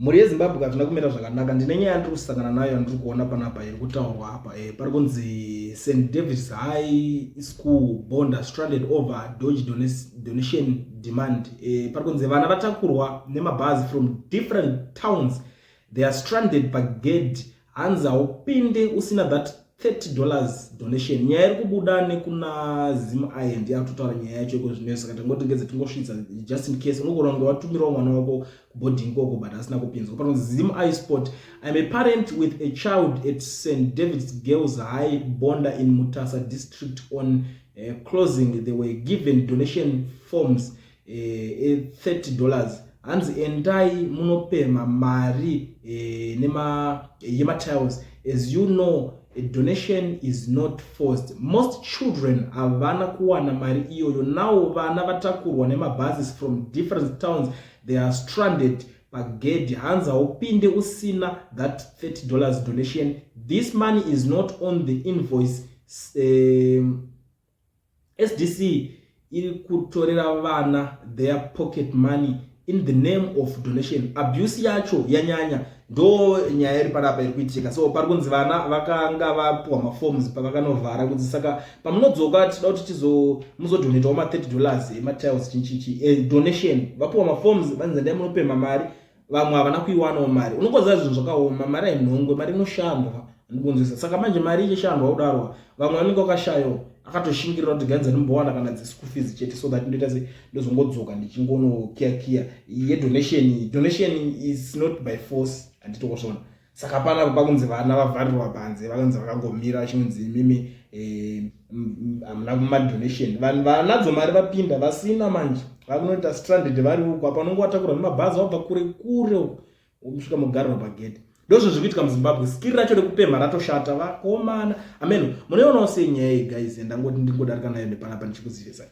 Mhuri yeZimbabwe, hazvina kumira zvakanaka. Ndine nyaya yandiri kusangana nayo yandiri kuona panapa iri kutaurwa apa. Pari kunzi St David's High School Bonda stranded over dodgy donation demand. Pari kunzi vana vatakurwa nemabhazi from different towns. They are stranded pagate, hanzi haupinde usina that $30 donation. Nyaya iri kubuda nekuna ZimEye, ndiye akutotaura nyaya yacho iko zvino. Saka tangoti ngedze tingosvitsa just in case unogona kunge watumirawo mwana wako kuboarding ikoko but asina kupinzwa. Panonzi ZimEye Sport: "I'm a parent with a child at St David's Girls High, Bonda, in Mutasa District. On closing, they were given donation forms, $30. Hanzi endai munopemha mari yematiles. As you know, a donation is not forced. Most children havana kuwana mari iyoyo. Now vana vatakurwa nemabhasis from different towns. They are stranded pagedhi, hanzi haupinde usina that $30 donation. This money is not on the invoice. SDC iri kutorera vana their pocket money in the name of donation. Abuse yacho yanyanya." Ndo nyaya iri panapa iri kuitika. So pari kunzi vana vakanga vapiwa maforms pavakanovhara kuti saka pamunodzoka tida kuti muzodonatawo ma$30 ematiles, chichichi donation. Vapiwa maforms, vanzi endai munopemha mari. Vamwe havana kuiwanawo mari. Unongoziva zvinhu zvakaoma, mari ainhongwe, mari inoshandwa, andikunzwisa. Saka manje mari ichishandwa kudarwa, vamwe vanenge vakashayawo, akatoshingirira kuti ganza ndimbowana kana dzeschool fees chete so that ndoita se ndozongodzoka ndichingonokiyakiya yedonation. Donation is not by force, handitokosvona. Saka panapa pakunzi vana vavharirwa panze, vakanzi vakangomira vachinzi imimi hamuna madonation. Vanhu vanadzo mari vapinda, vasina manje vakunoita stranded vari uko. Apa unonge watakurwa nemabhazi wabva kure kure uko, usvika mugarirwa pagedhi. Ndozvo zviri kuitika muZimbabwe. Skiri racho rekupemha ratoshata, vakomana. Ameno munoionawo sei nyaya iyi, guys? Ndangoti ndingodarika nayo nepanapa ndichikuzivisai.